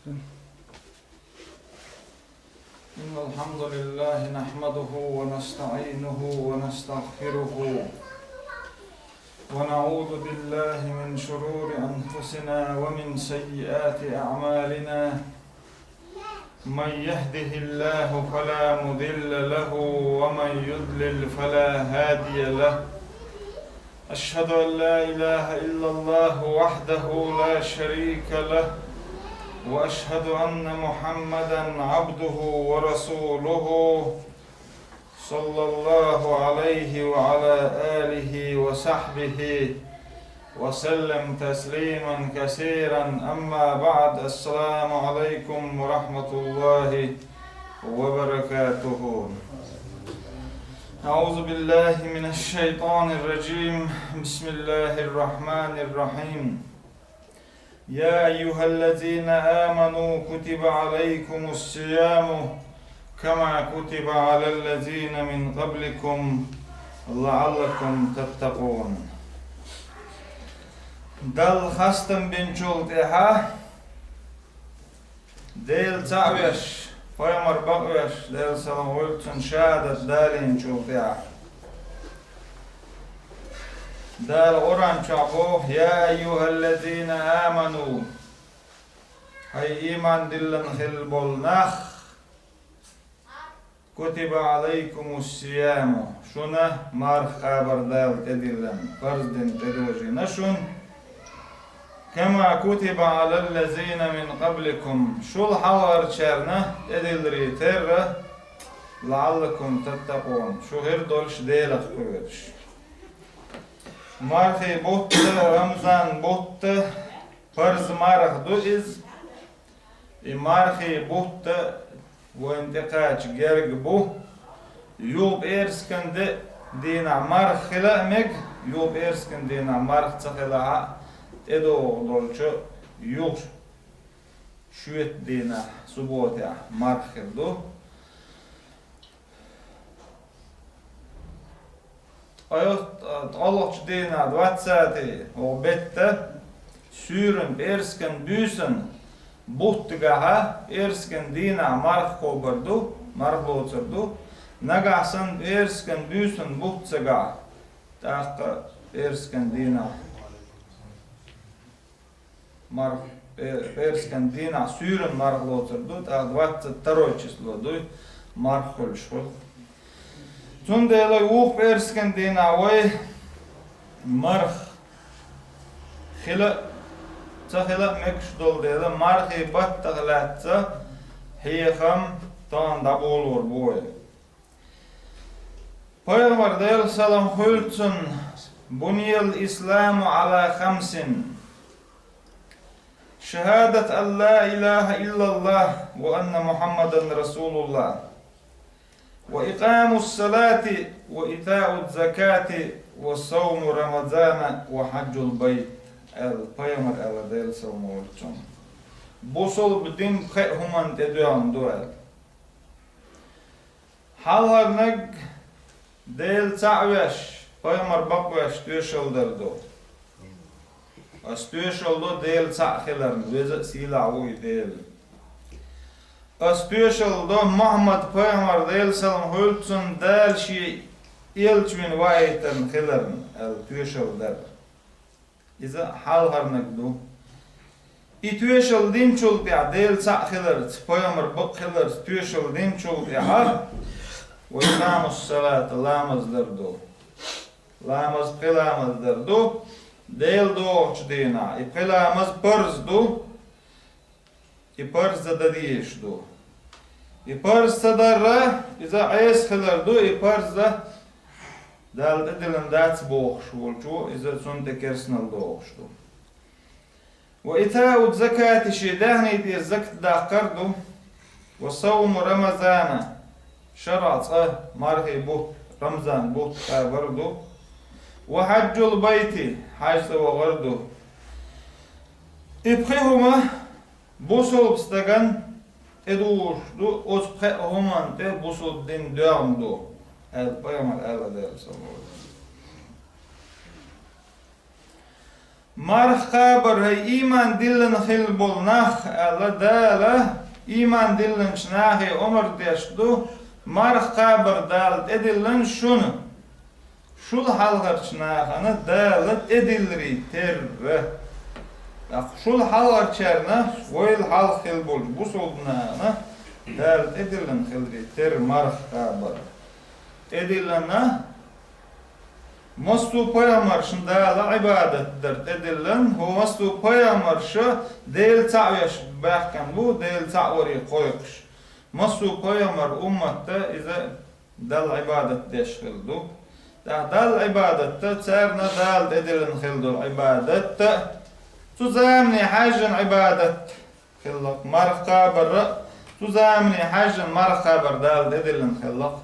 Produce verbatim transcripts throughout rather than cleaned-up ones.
إن الحمد لله نحمده ونستعينه ونستغفره، ونعوذ بالله من شرور أنفسنا ومن سيئات أعمالنا. من يهده الله فلا مضل له، ومن يضلل فلا هادي له. أشهد أن لا إله إلا الله وحده لا شريك له، وأشهد أن محمدا عبده ورسوله، صلى الله عليه وعلى آله وصحبه وسلم تسليما كثيرا. أما بعد، السلام عليكم ورحمة الله وبركاته. أعوذ بالله من الشيطان الرجيم. بسم الله الرحمن الرحيم. يا أيها الذين آمنوا كتب عليكم الصيام كما كتب على الذين من قبلكم لعلكم تتقون. Далла хастам бинчул тӀаьхьа Дела цхьаъ веш, пайхамар бакъвеш, Делан салам хуьлда цунна, шахӀадат далийначул тӀаьхьа Дала Къуръан чохь боху: «Я айюхаллазина аману», хӀай ийман диллина хилла болу нах, «Кутиба алайкумус сияму», шуна марха кхабар Дала тӀедиллина, парз дина тӀедожийна шуна, «кама кутиба алаллазина мин къабликум», шул хьалхарчарна тӀедилларе терра, «лааллакум таттакъун», шу хир долуш Делах кхоьруш. Мархий бутт, Рамзан бутт, парз марха ду иза. И мархий бутт вайна тӀекхача герга бу, юха пӀераскан де дийнахь марха хила а мега, юха пӀераскан дийнахь марха ца хилахь а, тӀедогӀу долчу юха шоьтан дийнахь, субботехь, марха хир ду. Ткъа-, ткъолгӀачу дийнахь, двадцатый, оха бетта, суьйранна пӀераскан буьйсанна бутт гахь, пӀераскан дийнахь марха кхобур ду, марха лоцур ду, нагахь санна пӀераскан буьйсанна бутт ца гахь, тӀаккха пӀераскан дийнахь марха, пӀе-, пӀераскан дийнахь суьйранна марха лоцур ду, тӀаккха двадцать второй число дуй, марха хуьлуш хуьлу. Цундела юха пӀераскан дийнахь вай марха хила а, ца хила а мегаш долу дела, мархий баттах лаьцна хьехам тахана дӀаболор бу вай. Пайхамар, Делан салам хуьлда цунна: «Буниял исламу Ӏала хамсин: шахадат ан ла илаха иллаллах ва анна Мухаммадан расулуллах, ва икъамус салати, ва итаудз закати, ва сауму Рамазана, ва хьаджул байт», аьлла, пайхамар аьлла, Делан салам хуьлда цунна. Бусалба дин пхеа хӀуманна тӀедоьгӀна ду аьлла. Хьалхарниг Дела цхьаъ веш, пайхамар бакъвеш тоьшалла дар ду. Ас тоьшалла до Дела цхьаъ хиларна, веза а, сийлахь а ву и Дела. Ас тоьшалла до Мухьаммад пайхамар, Делан салам хуьлда цунна, Дала шен элча вина ваийтарна хиларна, аьлла, тоьшалла дар. Иза хьалхарниг ду. И тоьшалла динчул тӀаьхьа, Дела цхьаъ хиларца, пайхамар бакъ хиларца тоьшалла динчул тӀаьхьа, ва икъамус салат, ламаз дар ду. Ламаз, пхи ламаз дар ду Дела догӀучу дийнахь. И пхи ламаз парз ду. И парз дан дезаш ду. И парз ца дарра, иза Ӏеса хилар ду, и парз Далла тӀедиллина дац бохуш волчо, иза цунна тӀе керстанал дохуш ду. Ва итаудз закати, шен даьхни тӀера закат даккхар ду. Ва сауму Рамазана, шарӀан цкъа мархий бутт, Рамзан бутт кхабар ду. Ва хьаджул байти, хьаьж цӀа вахар ду. И пхи хӀума бусалба стагана тӀедугӀуш ду, оцу пхеа хӀуманна тӀе бусалба дин доьгӀна ду, аьлла, пайхамар аьлла, Делан салам хуьлда цунна. Марха кхабар хӀай ийман диллина хилла болу нах, аьлла Дала, ийман диллинчу нахе омра деш ду, марха кхабар Дала тӀедиллина шуна. Шул хьалхарчу нахана Дала тӀедилларий терра. ТӀаккха шул хьалхарчарна вайла хьалха хилла болчу бусалба нахана Дала тӀедиллина хиларий терра марха кхабар. ТӀедиллина массо а пайхамаршна Дала Ӏибадат дар тӀедиллина, хӀу массо а пайхамарша Дела цхьаъ веш баьхкина бу, Дела цхьаъ варе кхойкхуш. Массо а пайхамар умматта иза Далла Ӏибадат деш хилла ду. ТӀаккха Далла Ӏибадатта, царна Дала тӀедиллина хилла долу Ӏибадатта, цу замане хьаьжжина Ӏибадат хилла, марха кхабар а, цу замане хьаьжжина марха кхабар Дала тӀедиллина хилла.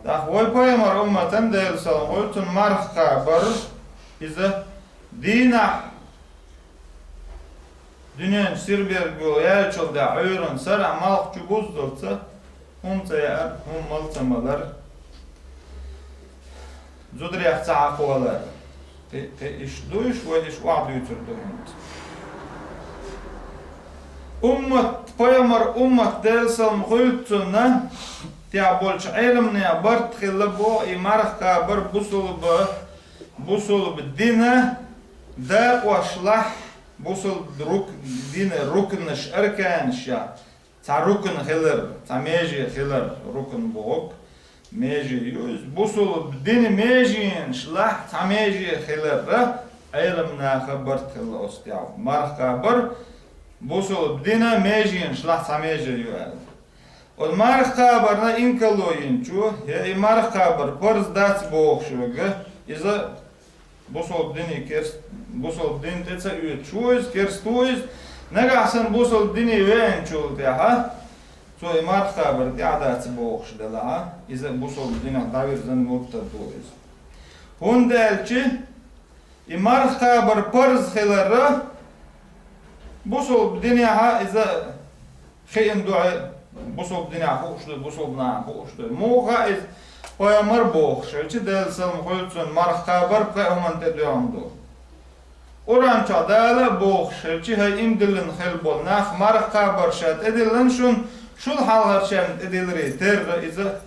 ТӀаккха вай пайхамар умматан Делан салам хуьлда цунна марха кхабар, иза дийнахь дуьнен сирберг йолу яьллачул тӀаьхьа Ӏуьйранна сарахь малх чу буззалца, хӀума ца яар, хӀума мала ца малар, зударех ца хьакхолар. Кхи, кхи иштта ду уьш, вай иштта охьадуьйцур ду хӀинца. Уммат, пайхамар уммат Делан салам хуьлда цунна, тӀехь болчу Ӏеламнех барт хилла боху и марха кхабар бусулба, бусулба дина дакъошлахь, бусулба рук-, дина рукнаш, арканаш яхь. Цхьа рукн хилар, цхьа меже хилар, рукн бохург меже ю иза. Бусулба дина меженаш лахь цхьа меже хиларра, Ӏеламнаха барт хилла оцу тӀехь. Марха кхабар бусулба дина меженаш лахь цхьа меже ю аьлла. Оцу марха кхабарна инкарло йинчо, я и марха кхабар парз дац бохуш верг, иза бусулба дине керст-, бусулба дин тӀе ца оьцуш ву иза, керст ву иза, нагахь санна бусулба дине веанчул тӀаьхьа, цо и марха кхабар тӀаьхьа дац бохуш делахь, иза бусулба динах дӀавирзина муртад ву иза. ХӀунда аьлча и марха кхабар парз хиларра, бусулба динехьа иза хиъна ду хье, бусулба динехь хууш ду, бусулба нахана хууш ду. Муха иза пайхамар бохуш хилча, Делан салам хуьлда цунна, марха кхабар пхеа хӀуманна тӀе доьгӀна ду. Къуръан чохь Дала а бохуш хилча, хӀай ийман диллина хилла болу нах, марха кхабар ша тӀедиллина шуна, шул хьалхарчарна тӀедилларий терра иза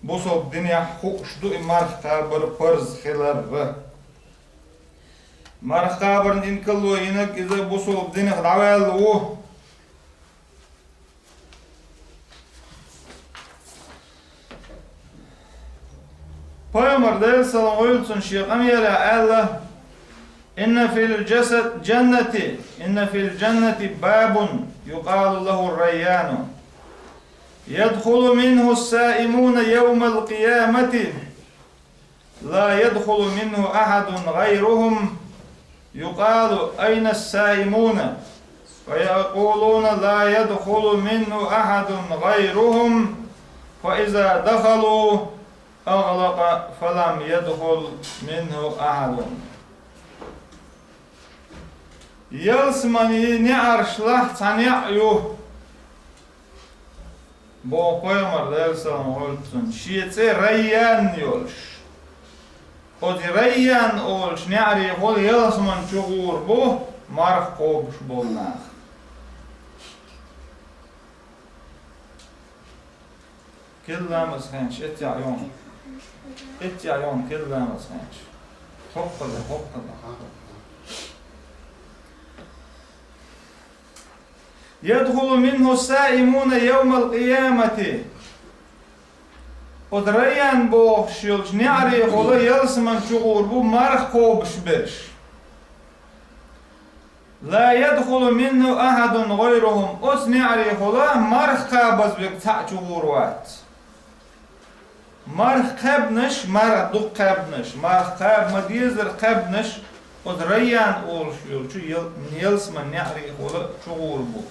бусулба динехь хууш ду и марха кхабар парз хиларра. Марха кхабарна инкарло йинарг иза бусулба динах дӀаваьлла ву. Пайхамар Делан салам хуьлда цунна шен къамелехь аьлла: «Инна фил джасад-, джаннати, инна фил джаннати бабун, юкъалу лаху Райяну. Ядхулу минху ас-саимуна йавмал къиямати». لا يدخل منه أحد غيرهم، يقال: أين الصائمون؟ فيقولون: لا يدخل منه أحد غيرهم، فإذا دخلوا أغلق فلم يدخل منه أحد. Ялсаманин неӀаршлахь цхьа неӀ ю. Боху пайхамар, Делан салам хуьлда цунна, шен цӀе Райян йолуш. Оцу Райян олучу неӀарехула ялсамани чу гӀур бу марха кхобуш болу нах. Кхин ламаз хенча, эццехь йогӀу. Эццехь йогӀу кхин ламаз хенча. ХӀоккхуза, хӀоккхуза. يدخل منه الصائمون يوم القيامة. Оцу Райян бохуш йолчу неӀарехула ялсамани чу гӀур бу марха кхобуш берш. لا يدخل منه أحد غيرهم. Оцу неӀарехула марха кхабаза верг цхьаъ чу гӀур вац. Марха кхаьбнарш, марха дукха кхаьбнарш, марха кхаба ма-деззара кхаьбнарш, оцу Райян олуш йолчу ял-, ялсаман неӀарехула чу гӀур бу.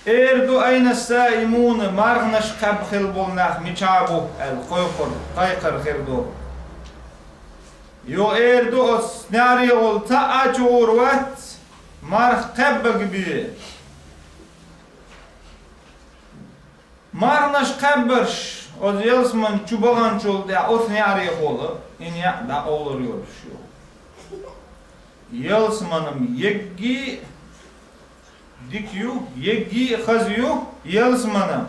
Эр ду: «Айна ас-саимуна», марханаш кхаьбна хилла болу нах мичахь бу аьлла, кхойкхур, кхайкхар хир ду. Юха эр ду: «Оцу неӀарехула цхьаъ а чу гӀур вац, марха кхаьбнарг бен». Марханаш кхаьбнарш оцу ялсамани чу баханчул тӀаьхьа оцу неӀарехула, и неӀ дӀакъовлур йолуш ю. Ялсманам егги дика ю, егги хаза ю ялсманам.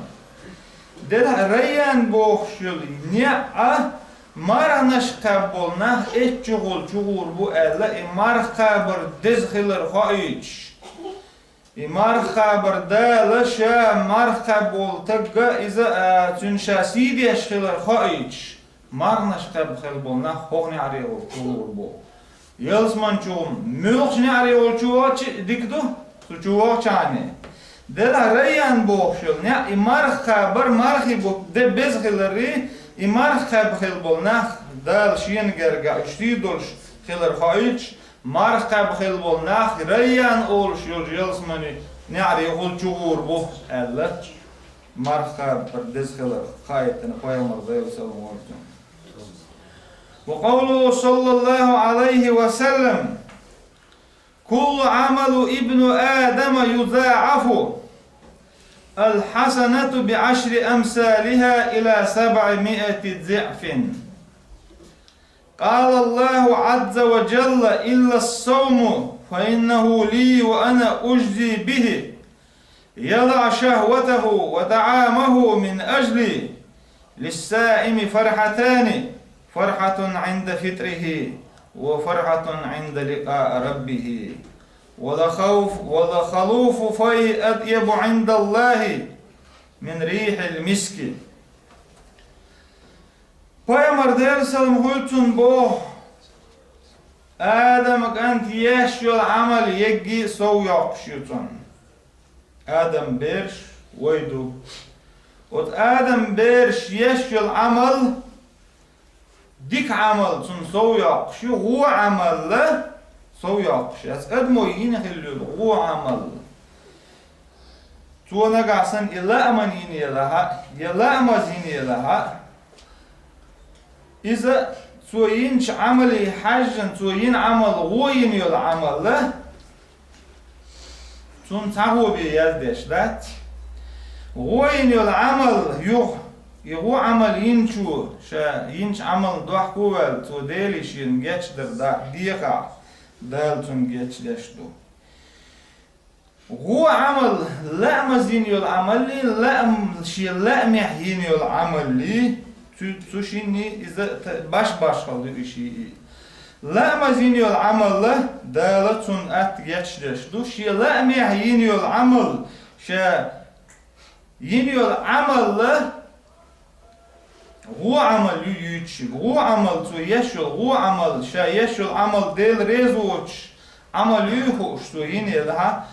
Делахь Райян бохуш йолу неӀ а марханаш кхаьбна болу нах эццахула чугӀур бу аьлла, и марха кхабар деза хилар хоуьйтуш. И марха кхабар Дала ша марха кхаьбна волу тагга иза, а, цуьнан ша сий деш хилар хоуьйтуш, марханаш кхаьбна хилла болу нах хӀокху неӀарехула чугӀур бу. Ялсман чу муьлхачу неӀарехула чу вахча дика ду, цу чу вахча а не. Делахь Райян бохуш йолу неӀ, и марха кхабар, мархи бу де беза хиларе, и марха кхаьбна хилла болу нах Дала шена гергахь уьш сий долуш хилар хоуьйтуш, марха кхаьбна хилла болу нах Райян олуш йолчу ялсмани неӀарехула чугӀур бу аьлла, марха кхабар деза хилар хаийтина пайхамар Делан салам хуьлда цунна. وقوله صلى الله عليه وسلم: كل عمل ابن آدم يضاعف، الحسنة بعشر أمثالها إلى سبعمائة ضعف. قال الله عز وجل: إلا الصوم فإنه لي وأنا أجزي به، يضع شهوته وطعامه من أجلي، للصائم فرحتان، فرحة عند فطره، وفرحة عند لقاء ربه، ولخوف، ولخلوف فيه أطيب عند الله من ريح المسك. Пайхамар Делан салам хуьлда цунна боху: Адама кӀанта еш йолу Ӏамал егги а сов йоккхуш ю цунна. Адам бераш вай ду. Оцу Адам бераш еш йолу Ӏамал, дика Ӏамал цунна сов йоккхуш ю, вон Ӏамалла сов йоккхуш яц. Адамо йина хилла йолу вон Ӏамалла. Цо нагахь санна и лааман йина елахь а, я лаамаза йина елахь а, иза цо йинчу Ӏамале хьаьжжина, цо йина Ӏамал, вон йина йолу Ӏамалла, цунна цхьа гӀо бен яздеш дац. ГӀо йина йолу Ӏамал юха, и вон Ӏамал йинчо, ша йинчу Ӏамална дохко а ваьлла, цо Деле шена гечдар дехахь, Дала цунна гечдеш ду. ГӀо Ӏамал, лаамаза йина йолу Ӏамаллий, лаам, шен лаамехь йина йолу Ӏамаллий, цу, цу шиннийн иза та-, баш-башхалла ду и шиъ. Лаамаза йина йолу Ӏамалла Дала цунна атта гечдеш ду, шен лаамехь йина йолу Ӏамал, ша йина йолу Ӏамалла, вон Ӏамал ю юьйцуш, вон Ӏамал цо еш йолу, вон Ӏамал, ша еш йолу Ӏамал Дела реза воцуш Ӏамал юй хууш цо йина елахь а,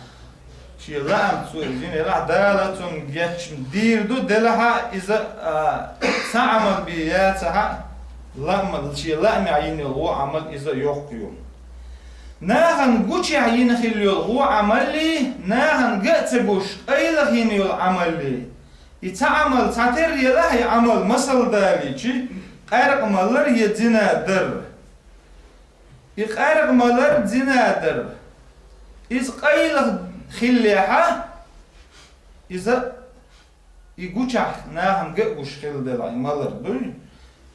шен лаам цо иза йина елахь а, Дала цунна гечдийр ду, делахь а иза, а, цхьа Ӏамал бен яцахь а, лаам, шен лаамехь йина йолу вон Ӏамал иза йоккха ю. Нахана гучехь йина хилла йолу вон Ӏамаллий, нахана ган а ца гуш, къайлаха йина йолу Ӏамаллий, и цхьа Ӏамал цхьатерра елахь а, и Ӏамал масал далийча, къаьркъа малар я зина дар. И къаьркъа малар, зина дар. Иза къайлаха хиллехь а, иза и гучехь нахана ган а гуш хилла делахь, и малар дуй,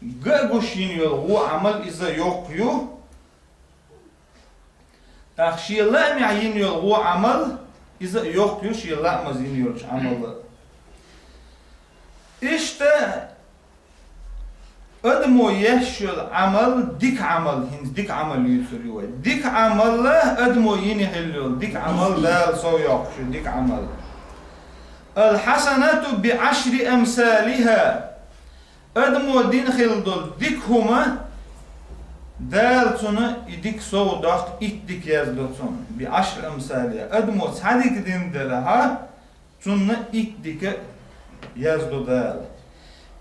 ган а гуш йина йолу вон Ӏамал иза йоккха ю, тӀаккха шен лаамехь йина йолу вон Ӏамал, иза а йоккха ю шен лаамаза йина йолчу Ӏамалла. Иштта адамо еш йолу Ӏамал, дика Ӏамал, хӀинца дика Ӏамал юьйцур ю вай. Дика Ӏамалла адамо йина хилла йолу дика Ӏамал Дала сов йоккхуш ю, дика Ӏамал. الحسنة بعشر أمثالها. Адамо дина хилла долу дика хӀума, Дала цунна и дика сов доккху, итт дика яздо цунна. بعشر أمثالها. Адамо цхьа дика дина делахь а, цунна итт дика яздо Дала.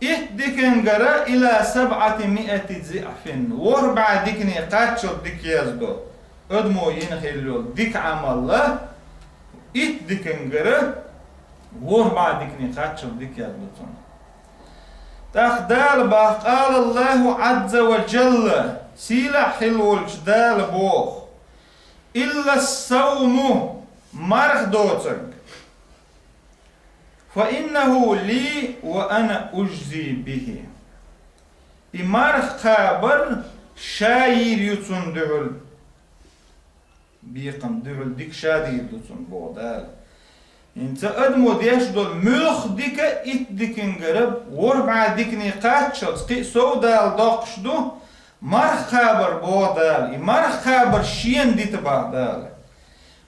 Итт дикангара إلى سبعمائة ضعف. ВорхӀ бӀе дикане кхаччалц дика яздо. Адамо йина хилла йолу дика Ӏамалла, итт дикангара ворхӀ бӀе дикане кхаччалц дика яздо цунна. ТӀаккха Дала боху, قال الله عز وجل, сийлахь хилла волчу Дала боху: إلا الصوم, марха доцург, فإنه لي وأنا أجزي به. И марха кхабар ша йийр ю цунна дуьхьал. бекхам дуьхьал дика ша дийр ду цунна, боху Дала. ХӀинца адамо деш долу муьлхха дика итт дикангара ворхӀ бӀе дикане кхаччалц кхин а сов Дала доккхуш ду, марха кхабар, боху Дала, и марха кхабар шена дита, боху Дала.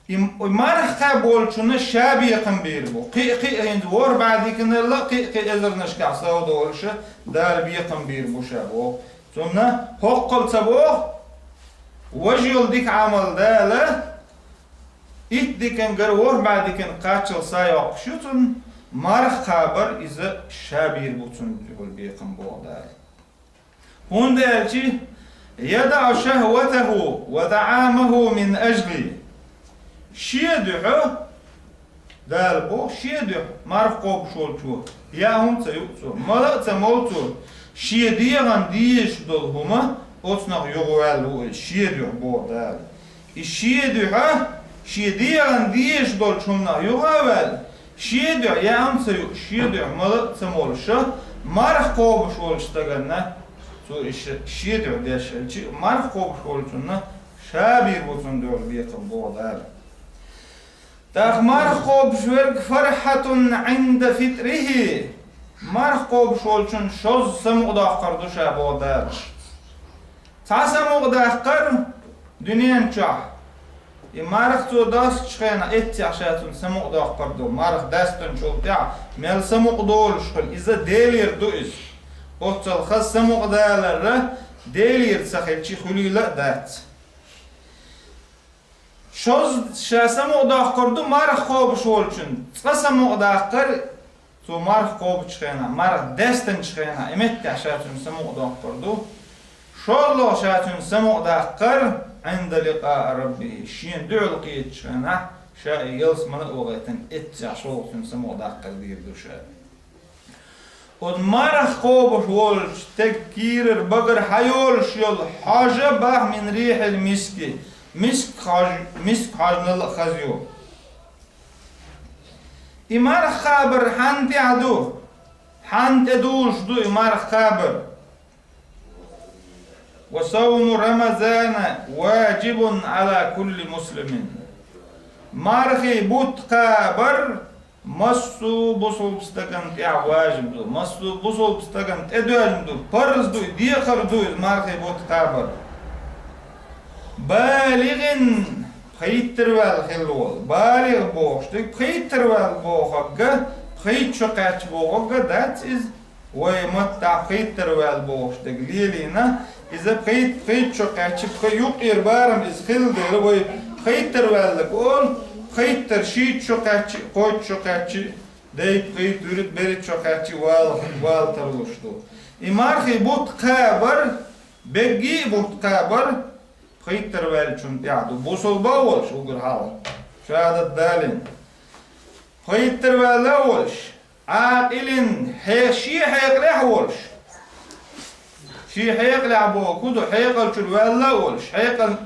И, и марха кхаьбна волчунна ша бекхам бийр бу. Кхин а, кхин а хӀинца ворхӀ бӀе диканарла, кхин а, кхин а эзарнашкахь сов долуша Дала бекхам бийр бу ша, боху. Цунна хӀоккхул ца боху, важа йолу дика Ӏамал Дала, итт дикангара ворхӀ бӀе дикан кхаччалц са йоккхуш ю цунна, марха кхабар иза ша бийр бу цунна дуьхьал бекхам, боху Дала. ХӀунда аьлча, «يدع شهوته وطعامه من أجلي». Шен дуьхьа, Дала боху, шен дуьхьа марха кхобуш волчо яа хӀума ца юу цо, мала а ца молу цо, шен дегӀан дезаш долу хӀума оцунах юхаваьлла ву иза, шен дуьхьа, боху Дала. И шен дуьхьа, шен дегӀан дезаш долчу хӀуманах юха а ваьлла, шен дуьхьа яа хӀума ца юу, шен дуьхьа мала а ца молуша, марха кхобуш волчу стаганна, цо и ше-, шен дуьхьа деш хилча а, марха кхобуш волчунна ша бийр бу цунна дуьхьал бекхам, боху Дала. ТӀаккха марха кхобуш верг, «فرحة عند فطره», марха кхобуш волчун шозза самукъадоккхур ду ша, боху Дала. Цхьа самукъадаккхар дуьнен чохь. И марха цо достучу хенахь эццехь ша цунна самукъадоккхур ду. Марха даьстинчул тӀаьхьа мел самукъадолуш хуьлу, иза Делера ду иза. Оццул хаза самукъадалар Делера ца хилча, хуьлийла а дац. Шозза ша самукъадоккхур ду марха кхобуш волчун, цкъа самукъадаккхар, цо марха кхобучу хенахь, марха даьстинчу хенахь, и меттехь ша цуьнан самукъадоккхур ду. ШолгӀа ша цуьнан самукъадаккхар, «عند لقاء ربه», шена дуьхьал кхетачу хенахь, ша и ялсамане а вахийтина, эццехь шолгӀа цуьнан самукъадаккхар дийр ду ша. Оцу марха кхобуш волчу стеган кийрара багара хьайолуш йолу хьожа бах, «من ريح المسك», миск хьожа, миск хьожанал а хаза ю. И марха кхабар хьанна тӀехь ду? Хьанна тӀедужуш ду и марха кхабар? «وصوم رمضان واجب على كل مسلم». Мархий бутт кхабар массо а бусулба стагана тӀехь важиб ду, массо а бусулба стагана тӀедоьжна ду, парз ду, и декхар ду иза мархий бутт кхабар. «بالغ», пхийттара ваьлла хилла волу. «بالغ» бохуш дерг, пхийттара ваьлла бохург, пхийтта шо кхаьчча бохург дац иза. Вай маттахь пхийттара ваьлла бохуш дерг лелийна, иза пхийтта, пхийтта шо кхаьчча, пхи-, юккъера барам иза хилла дела, вай пхийттара ваьлларг олу, пхийттара шийтта шо кхаьчча, кхойтта шо кхаьчча, дайта пхийтта, вуьрда берхӀитта шо кхаьчча вала, вала тарлуш ду. И мархий бутт кхабар, беггий а бутт кхабар, пхийттара ваьллачунна тӀехь ду. Бусулба а волуш уггар хьалха, шахӀадат далийна. Пхийттара ваьлла а волуш, «عاقل», хье-, шен хьекъалехь а волуш. Шен хьекъалехь бохург хӀун ду? Хьекъалчуьра ваьлла а волуш, хьекъал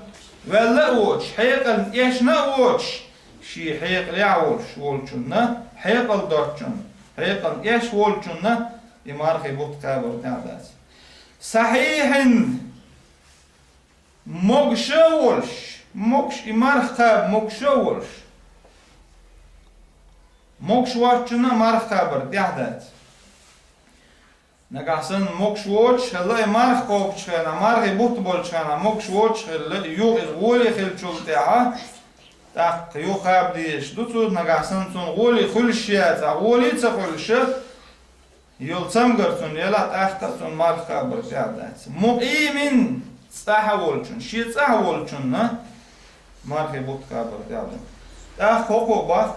ваьлла а воцуш, хьекъална эшна а воцуш, шен хьекъалехь а волуш волчунна, хьекъал доцучунна, хьекъална эшна волчунна и мархий бутт кхабар тӀехь дац. «صحيح», могуш а волуш, могуш, и марха кхаба могуш а волуш. Могуш воцучунна марха кхабар тӀехь дац. Нагахь санна могуш воцуш хилла, и марха кхобучу хенахь, мархий бутт болчу хенахь могуш воцуш хилла, юха иза гӀоле хиллачул тӀаьхьа, тӀаккха юха кхаба дезаш ду цо, нагахь санна цунна гӀоле хуьлуш яц, а гӀоле ца хуьлуш, йолу цамгар цунна елахь, тӀаккха а цунна марха кхабар тӀехь дац. «مقيم», цӀахь а волчунна, шен цӀахь а волчунна мархий бутт кхабар тӀехь ду. ТӀаккха хӀокхо бах: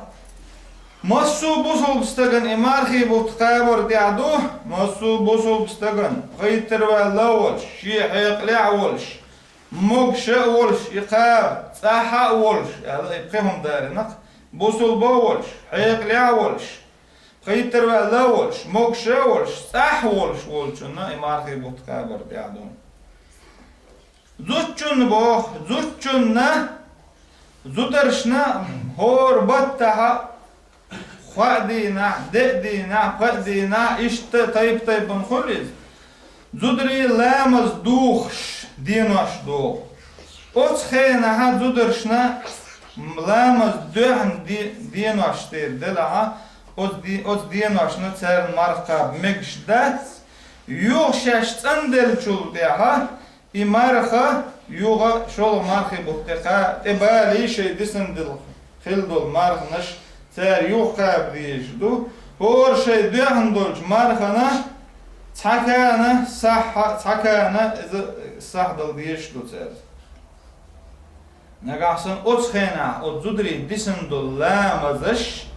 массо а бусулба стагана и мархий бутт кхабар тӀехь ду, массо а бусулба стагана, пхийттара ваьлла а волуш, шен хьекъалехь а волуш, могуш а волуш, и кхаба, цӀахь а волуш, аьлла, и пхи хӀума далийнакх, бусулба а волуш, хьекъалехь а волуш, пхийттара ваьлла а волуш, могуш а волуш, цӀахь а волуш волчунна и мархий бутт кхабар тӀехь ду. Зудчунна боху, зудчунна, зударшна хӀора баттахь а, кхоъ дийнахь, деа дийнахь, пхеа дийнахь, иштта тайп-тайпана хуьлу иза. Зударий ламаз духуш денош доху. Оцу хенахьа зударшна ламаз доьхна де-, денош церан делахьа, оцу де-, оцу деношна царна марха кхаба мегаш дац, юха шаьш цӀанделлачул тӀаьхьа и марха юха шолгӀа мархи бутт тӀе кха-, тӀе балий шайн дисина дилла хилла долу марханаш цара юха кхаба дезаш ду, хӀора шайн доьхна долчу мархана цхьа кана сахьа, цхьа кана иза сахьа дала дезаш ду цара. Нагахь санна оцу хенахь оцу зударий дисина долу ламазаш,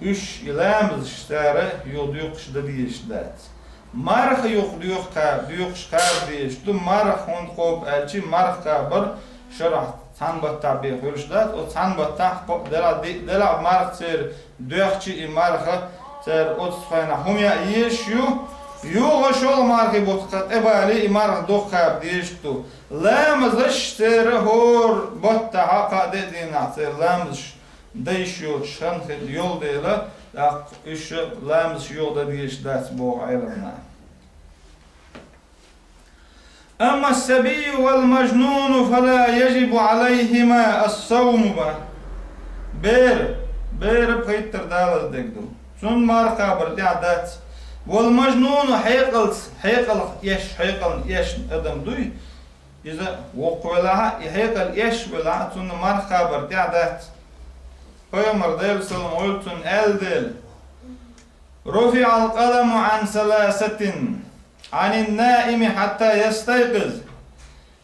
уьш и ламазаш цара юха доькхуш дан дезаш дац. Марха юха доьху кха-, доькхуш кхаба дезаш ду, марха хӀунда кхобу аьлчи, марха кхабар шарахь цхьана баттахь бен хуьлуш дац, оцу цхьана баттахь кхо-, делахь ди-, делахь марха церан доьхчи и марха цара оцу хенахь хӀума яа езаш ю, юха шолгӀа мархи бутт кха-, тӀе балий и марха дукха кхаба дезаш ду. Ламазаш церан хӀора баттахьа кхаа де а дийнахь церан ламазаш дан йиш йоцуш хан хила йолу дела, тӀаккха уьш ламазаш юха дан дезаш дац боху Ӏеламнаха. أما الصبي والمجنون فلا يجب عليهما الصوم ба. Бер, бер пхийттара далаза дерг ду. Цунна марха кхабар тӀехь дац. والمجنون хьекъалц-, хьекъалх эш, хьекъална эшна адам дуй. Иза воккха велахьа, и хьекъал эш велахьа, цунна марха кхабар тӀехь дац. Пайхамар Делан салам гӀойла цунна аьлла дела: رفع القلم عن ثلاثة: عن النائم حتى يستيقظ،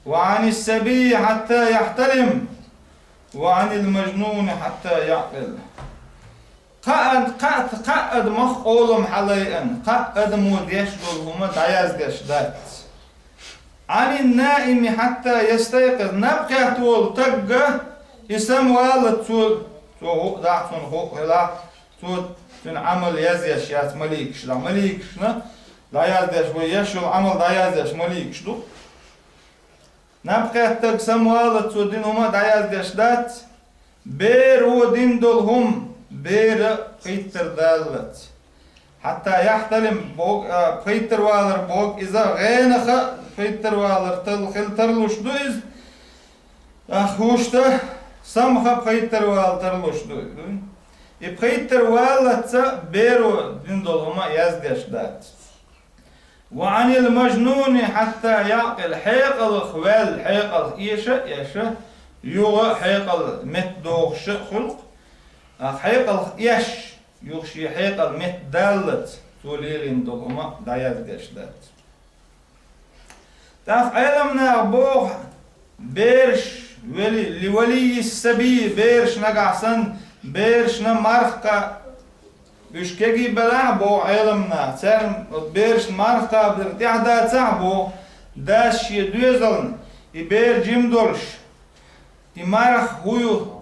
وعن الصبي حتى يحتلم، وعن المجنون حتى يعقل. Кхаа, кхаа, кхаа адамах къолам хьалайъан, кхаа адамо деш долу хӀума дӀаяздеш дац. عن النائم حتى يستيقظ. Наб кхетта волу тагга и самаваллалц цо, цо хӀуъа дахь, цунна хӀуъа хилахь, цо, цуьнан Ӏамал язъеш яц маликаш дахь. Маликашна дӀаяздеш, вай еш йолу Ӏамал дӀаяздеш маликаш ду. Наб кхеттаг самаваллалц цо дина хӀума дӀаяздеш дац. Беро дина долу хӀума, бера пхийттара даллалц. حتى يحتلم боху, а, пхийттара валар боху, иза гӀенаха пхийттара валар тал-, хила тарлуш ду иза. А, хӀуштта самаха пхийттара вала тарлуш ду, ду. И пхийттара валлалц беро дина долу хӀума яздеш дац. وعن المجنون حتى يعقل, хьекъалх ваьлла, хьекъалх эша а эша, юха хьекъал метта дохуш а хуьлу-кх, а хьекъалх эш, юха шен хьекъал метта даллалц, цо лелийна долу хӀума дӀаяздеш дац. ТӀаккха Ӏеламнаха боху, бераш вели, لولي الصبي, бераш нагахь санна, берашна марха кха-, уьш кегий белахь а боху Ӏеламнаха, царна оцу берашна марха кхабар тӀехь дацахь а боху, дас шен доьзална, и бер жима долуш, и марха хӀун ю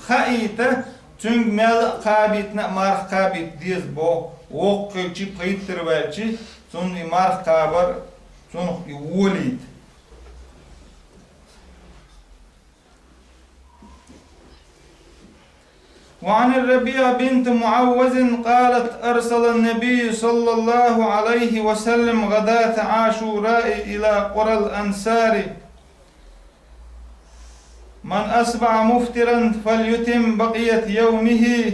хаийта, цуьнга мел а кхабийтина а марха кхабийта деза боху, воккха хилчи, пхийттара ваьлчи, цунна и марха кхабар, цунах и волийта. وعن الربيع بنت معوذ قالت: أرسل النبي صلى الله عليه وسلم غداة عاشوراء إلى قرى الأنصار: من أصبح مفطرا فليتم بقية يومه،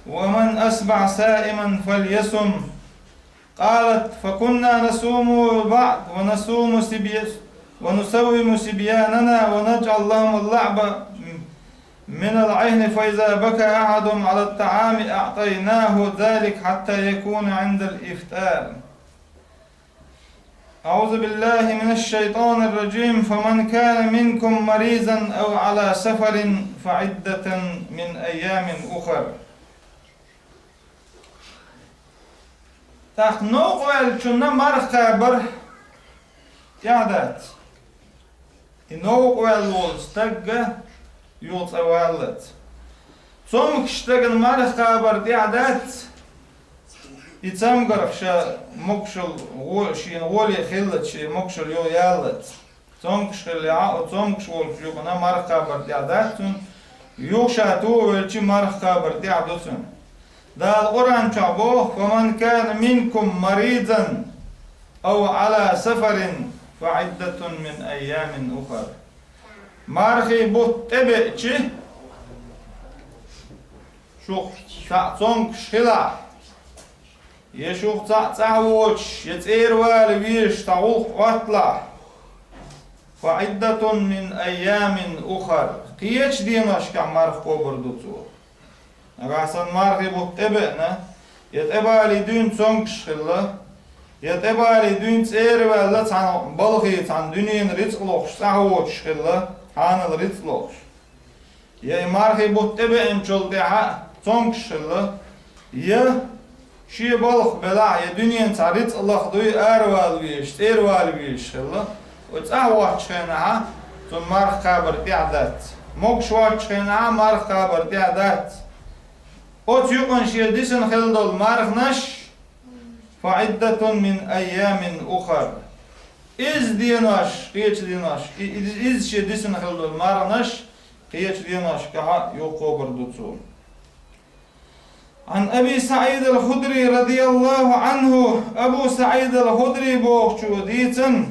ومن أصبح صائما فليصم. قالت: فكنا نصوم بعد ونصوم صبي-، ونصوم صبياننا ونجعل لهم اللعب من العهن، فإذا بكى أحدهم على الطعام أعطيناه ذلك حتى يكون عند الإفطار. أعوذ بالله من الشيطان الرجيم. فمن كان منكم مريضا أو على سفر فعدة من أيام أخر. ТӀаккха новкъа ваьллачунна марха кхабар тӀехь дац. И новкъа ваьлла волу стагга юха цӀа валлалц. Цомгуш стагана марха кхабар тӀехь дац. И цамгарх ша могушалла гӀо-, шена гӀоле хиллалц, шен могушалла юха яллалц. Цомгуш хиллехь а, оцу цомгуш волчу юкъана марха кхабар тӀехь дац цунна, юха ша тоха велчи марха кхабар тӀехь ду цунна. Дала Къуръан чохь боху: فمن كان منكم مريضا أو على سفر فعدة من أيام أخر. Мархий бутт тӀебеъчи, шух цхьаъ цомгаш хилахь, я шух цхьаъ цӀахь воцуш, я цӀера вала везаш цхьа гӀуллакх Ӏотталахь, فعدة من أيام أخر, кхечу деношкахь марха кхобур ду цо. Нагахь санна мархий бутт тӀебеъна, я тӀебалий дуьйна цомгаш хилла, я тӀебалий дуьйна цӀера ваьлла цхьана балхе, цхьана дуьненан рицкъ лохуш цӀахь воцуш хилла, хьанал рицкъ лохуш. Я и мархий бутт тӀебеъначул тӀаьхьа цомгаш хилла, я шен балха белахь, я дуьненан цхьа рицкъ лахдуй, аравала везаш, цӀера вала везаш хилла, оцу цӀахь воцучу хенахь цунна марха кхабар тӀехь дац. Могуш воцучу хенахь марха кхабар тӀехь дац. Оцу юкъана шен дисина хилла долу марханаш, فعدة من أيام أخر. Иза денош, кхечу денош, и-, и-, иза шен дисина хилла долу марханаш кхечу деношкахь юхакхобур ду цо. عن أبي سعيد الخدري رضي الله عنه, Абу СаӀид ал-Худри бохучо дийцина: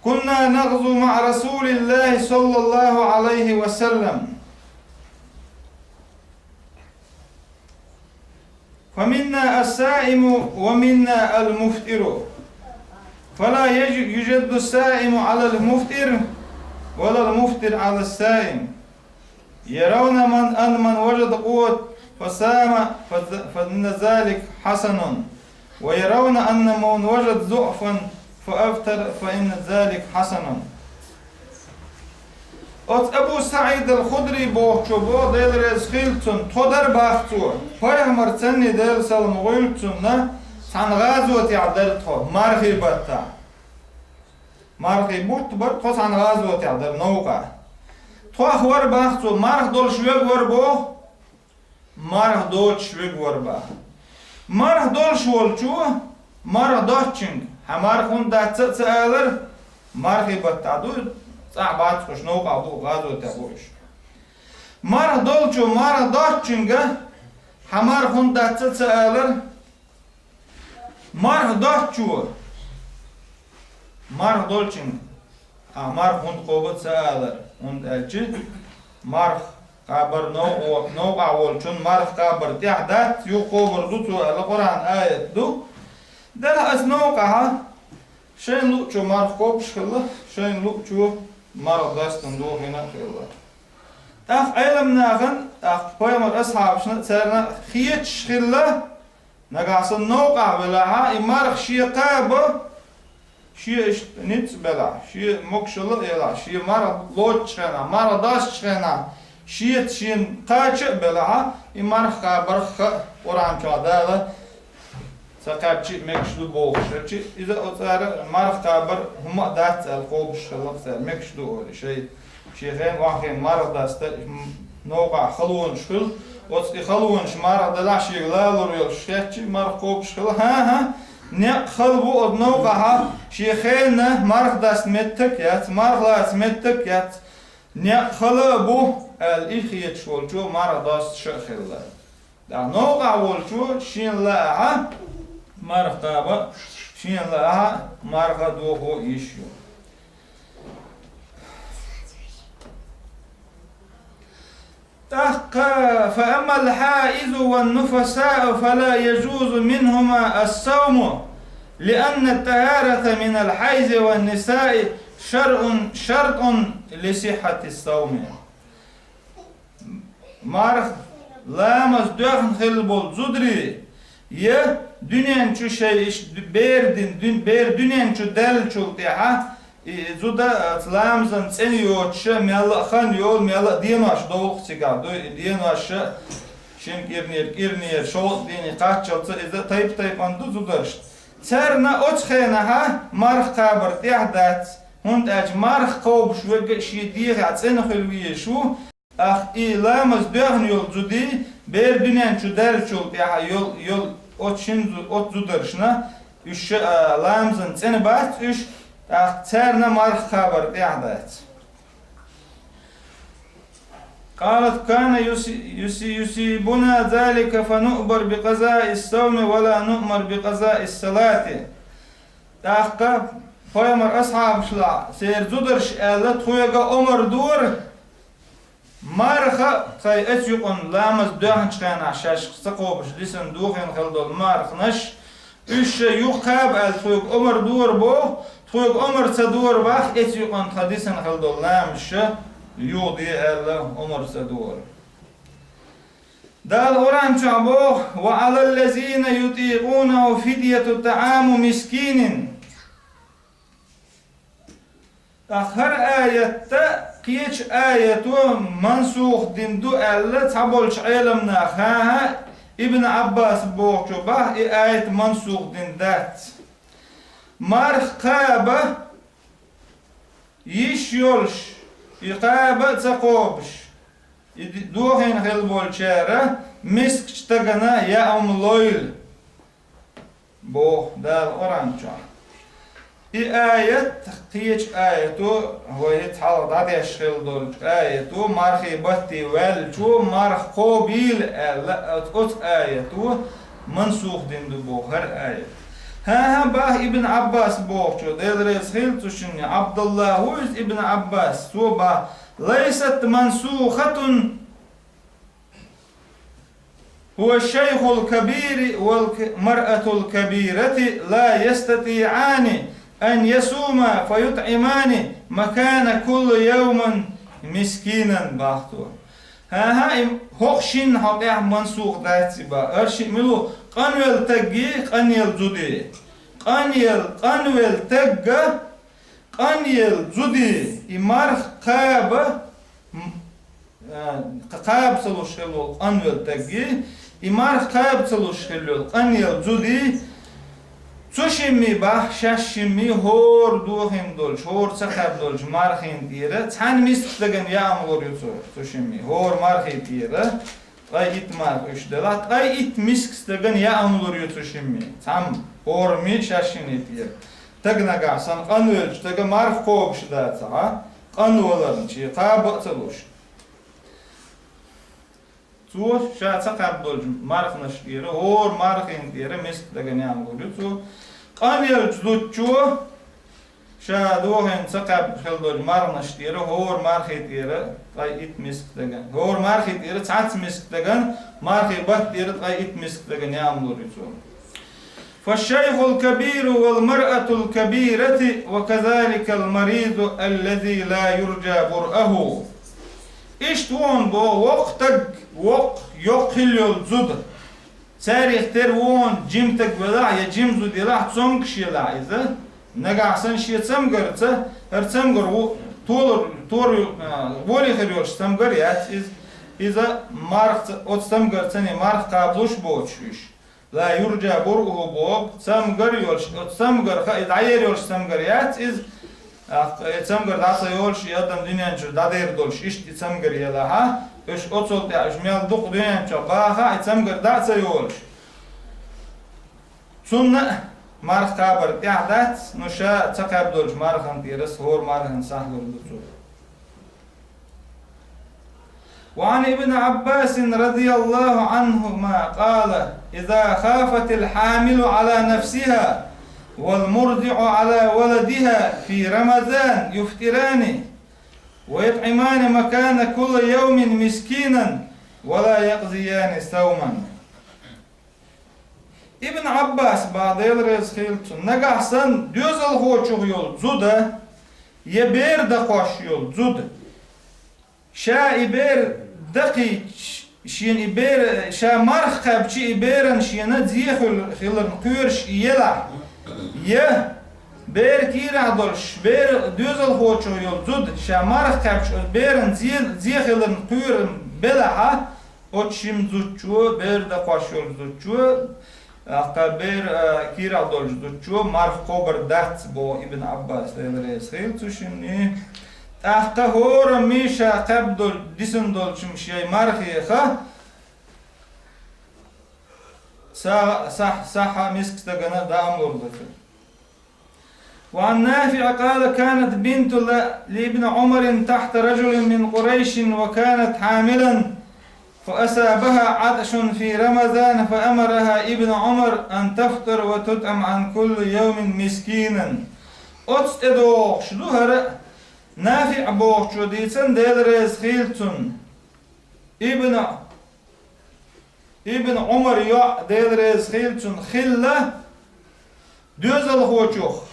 كنا نغزو مع رسول الله صلى الله عليه وسلم. فمنا الصائم ومنا المفطر، فلا يج-، يجد الصائم على المفطر، ولا المفطر على الصائم. يرون من، أن من وجد قوة فصام، فذ-، فإن ذلك حسن، ويرون أن من وجد ضعفا فأفطر، فإن ذلك حسن. Оцу Абу СаӀид ал-Худри бохучо боху, Дела реза хилла цунна, тхо дара боху цо, пайхамар цӀенний, Делан салам гӀойла цунна, цхьана гӀазотехь дара тхо, мархий баттахь. Мархий бутт бара, тхо цхьана гӀазотехь дара новкъахь. Тхох вара боху цо, марха долуш верг вара боху, марха доцуш верг вара боху. Марха долуш волчо, марха доцучуьнга, хьан марха хӀунда дац а ца алара, мархий баттахь ду, цӀахь бац уьш, новкъахь бу, гӀазотехь бу уьш. Марха долчо, марха доцучуьнга, хьан марха хӀунда дац а ца алара, марха доцучо, марха долчуьнга, ахь марха хӀунда кхобу ца алара, хӀунда аьлча марха кхабар новкъа-, новкъахь волчун марха кхабар тӀехь дац, юхакхобур ду цо аьлла Къуръан аят ду. Делахь аса новкъахьа шайна луъучо марха кхобуш хилла, шайна луъучо марха дастина дохийна а хилла. ТӀаккха Ӏеламнахана, тӀаккха пайхамар асхьабашна а царна а хеташ хилла, нагахь санна новкъахь велахьа, и марха шен кхаба, шен иштта ницкъ белахь, шен могушалла а елахь, шен марха лоцучу хенахь, марха достучу хенахь, шеца шена кхача а белахьа, и марха кхабарх а Къуръан чохь Дала ца кхаьбча а мегаш ду бохуш хилча, иза оцара марха кхабар хӀума а дац аьлла кхобуш хилла цара, мегаш ду олий шайн. Шен хенахь охьахиъна марха даста, м, новкъахь халонаш хуьлу, оцу и халонаш марха делахь шега лалур йолуш хетча, марха кхобуш хилла. ХӀан-хӀа, некъ хала бу оцу новкъахьа, шен хенахь марха даста меттиг а яц, марха лаца меттиг а яц, некъ хала а бу, аьлла, и хеташ волчо марха достуш а хилла. ТӀаккха новкъахь волчо шена лаахьа марха кхаба, шена лаахьа марха дохо йиш ю. ТӀаккха: فأما الحائض والنفساء فلا يجوز منهما الصوم، لأن الطهارة من الحيض والنفاس شرع، شرط لصحة الصوم. Марха ламаз доьхна хилла болу зударий, я дуьнен чу шайн иш бер дин, дуьн-, бер дуьнен чу даьллачул тӀаьхьа, и зуда, а, ламазан цӀена йоцуша, мелла а хан йолу, мелла а денош довлу-кх цигахь, дуй, и деноша шина кӀирнера, кӀирнера, шовзткъа дийне кхаччалца иза тайп-тайпана ду зударшна. Царна оцу хенахьа марха кхабар тӀехь дац, хӀунда аьлча марха кхобуш верг а шен дегӀехь цӀена хуьлу везаш ву, ТӀаккха и ламаз доьхна йолу зудий, бер дуьнен чу даьллачул тӀаьхьа йол-, йол-, оцу шин зу-, оцу зударшна, уьш ша-, а, ламазан цӀена бац уьш, тӀаккха царна марха кхабар тӀехь дац. قالت: كان يصي-، يصي-، يصيبنا ذلك فنؤمر بقضاء الصوم ولا نؤمر بقضاء الصلاة. ТӀаккха Пайхамар асхьабашлахь, церан зударша аьлла, тхоьга омра дора, марха тхай оцу юкъанна ламаз доьхначу хенахь шаьш ца кхобуш дисина дохийна хилла долу марханаш, уьш ша юха кхаба аьлла, тхоьга омра дора боху, тхоьга омра ца дора боху, оцу юкъанна тхан дисина хилла долу ламазаш ша юхаде аьлла, омра ца дора. Дала Къуръан чохь боху: «Ва Ӏалаллазина ютӀикъунаху фидъяту тӀаӀаму мискинин». ТӀаккха хӀара аятта кхечу аято мансух дина ду аьлла цхьаболчу Ӏеламнаха, хӀан-хӀа, Ибн Ӏаббас бохучо боху, и аят мансух дина дац. Марха кхаба йиш йолуш, и кхаба а ца кхобуш, и ди-, дохийна хилла болчара мискачу стагана яа хӀума лойла, боху Дала Къуръан чохь. И аят, кхечу аято, вай хӀинца хьалха дӀадеш хилла долчу аято, мархий батте ваьллачо марха кхобийла аьлла, оцу, оцу аято мансух дина ду боху хӀара аят. ХӀан-хӀа, боху Ибн Ӏаббас бохучо, Дела реза хила цу шинна, Ӏабдулла ву иза Ибн Ӏаббас, цо боху: «Лайсат мансухатун, хӀува шайхул кабири вал к-, маръатул кабирати ла ястатиӀани ан ясума фа ютӀимани макана кулли явман мискинан», боху цо. ХӀан-хӀа, и хӀокху шинна хьокъехь мансух дац и боху. Ара шиъ мила ву? Къанвелла тагги, къанъелла зуди. Къанъелла, къанвелла тагга, къанъелла зуди и марха кхаба, м, а, кхаба ца луш хилла волу къанвелла тагги, и марха кхаба ца луш хилла йолу къанъелла зуди, цу шимми боху, шаьш шимми хӀора дохийна долчу, хӀора ца кхаьбна долчу мархийн тӀера цхьана миска стагана яа хӀума лур ю цо, цу шимми, хӀора мархийн тӀера. Ткъе итт марха уьш делахь, ткъе итт миска стагана яа хӀума лур ю цу шимми, цхьамма, хӀорамми шаьш шинна тӀера. Стаг нагахь санна къанвеллачу стага марха кхобуш дацахь, къанваларна, шен кхаба а ца луш, цо ша ца кхаьбна долчу марханаш тӀера, хӀора мархийн тӀера миска стагана яа хӀума лур ю цо. Къанъеллачу зудчо ша дохийна ца кхаьбна хилла долчу марханаш тӀера, хӀора мархи тӀера ткъе итт миска стагана. ХӀора мархи тӀера цхьацца миска стагана, мархи батта тӀера ткъе итт миска стагана яа хӀума лур ю цо. Фашшайхул кабиру вал маръатул кабирати ва казаликал маризу аллази ла юрджа буръаху. Иштта вон боху воккха стаг, воккха, йоккха хилла йолу зуда. Царех тера вон жима стаг велахь я жима зуда елахь, цомгуш елахь иза, нагахь санна шен цамгарца, хӀара цамгар ву-, толар-, тор-, а, воле хир йолуш цамгар яц иза. Иза марха ца-, оцу цамгарцане марха кхаба луш боцуш уьш. Ла юрджа буръуху боху, цамгар йолуш, оцу цамгарха, и дӀаер йолуш цамгар яц иза. Ахь, и цамгар дӀа ца йолуш, и адам дуьнен чуьра дӀадер долуш, иштта и цамгар елахьа, уьш оцул тӀаьхьа уьш мел дукха дуьнен чохь баха, и цамгар дӀа а ца йолуш. Цунна а марха кхабар тӀехь дац, ну ша ца кхаьбна долчу мархан тӀера аса хӀора мархан сахьлур ду цо. وعن ابن عباس رضي الله عنهما قال: إذا خافت الحامل على نفسها والمرضع على ولدها في رمضان يفطران ويطعمان مكان كل يوم مسكينا ولا يقضيان صوما. Ибн Ӏаббас боху, Дела реза хила цунна, нагахь санна доьзалхочух йолу зуда я бер дакхош йолу зуда, ша и бер дакхийча, шена и бер, ша марха кхаьбча и беран шена зе хил-, хиларна кхоьруш и елахь, я бер кийрахь долуш, бер доьзалхочух йолу зуда, ша марха кхаьбча оцу беран зе, зе хиларна кхоьрун белахьа, оцу шимма зудчо, бер дакхош йолчу зудчо, тӀаккха бер, а, кийрахь долчу зудчо марха кхобар дац, боху Ибн Ӏаббас, Дела реза хила цу шинна. ТӀаккха хӀораммо ша кхаьбна долу, дисина долчу шен мархеха са-, сахь-, сахьа миска стагана даа ма лур ду цо. وعن نافع قال: كانت بنت ل-، لابن عمر تحت رجل من قريش وكانت حاملا فأصابها عطش في رمضان فأمرها ابن عمر أن تفطر وتطعم عن كل يوم مسكينا. Оцу тӀедогӀуш ду хӀара НафиӀ бохучо дийцина, Дела реза хилла цунна. Ибн, Ибн Ӏумар йоӀ, Дела реза хилла цунна, хилла доьзалхочух.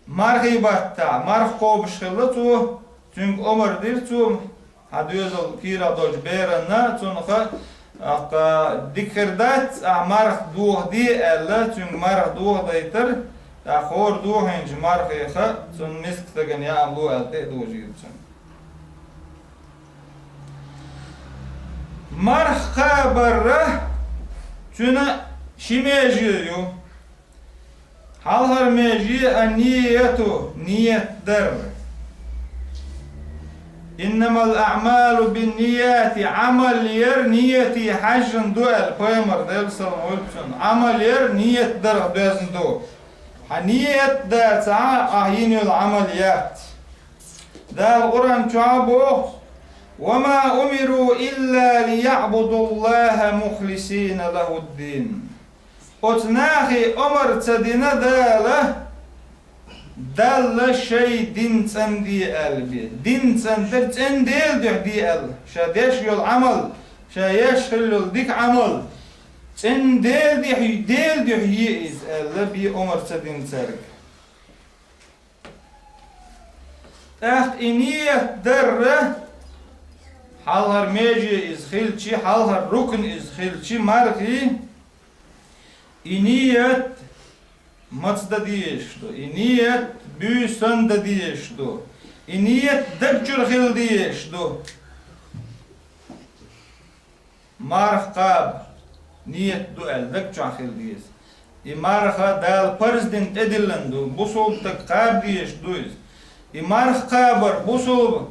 Мархий баттахь, марха кхобуш хилла цо, цуьнга омар дира цо, хьан доьзал кийрахь долчу беранна, цунах, аккха, дика хир дац, ахь марха дохаде аьлла, цуьнга марха дохадайтар, тӀаккха хӀора дохийначу мархеха, цунна миска стагана яа ло аьлла, тӀе а дожийра цуьнга. Марха кхабарра цуьнан ши меже ю. Хьалхара меже а нияту, ният дар. «Иннамал аъмалу биннияти», Ӏамал яр нияте хьаьжжина ду аьлла, пайхамар, Делан салам хуьлда цунна. Ӏамал яр ният дарах доьзна ду. Хьан ният дацахь, ахь йина йолу Ӏамал яц. Дала Къуръан чохь а боху: «Ва ма умиру илла лияъбудуллаха мухлисина лахуддин». Оцу нахе омар ца дина Дала, Далла шайн дин цӀанде аьлла бен. Дин цӀандар, цӀена Делан дуьхьа де аьлла. Ша деш йолу Ӏамал, ша еш хилла йолу дика Ӏамал, цӀена Делан дуьхьа, Делан дуьхьа е иза аьлла, бен омар ца дина цаьрга. ТӀаккха и ният дарра, хьалхара меже иза хилчи, хьалхара рукн иза хилчи, мархи, и ният маца дан дезаш ду, и ният буьйсан дан дезаш ду, и ният даг чуьра хила дезаш ду. Марха кхаба ният ду аьлла, даг чохь хила деза. И марха Дала парз дина тӀедиллина ду, бусулба стаг кхаба дезаш ду иза. И марха кхабар бусулба,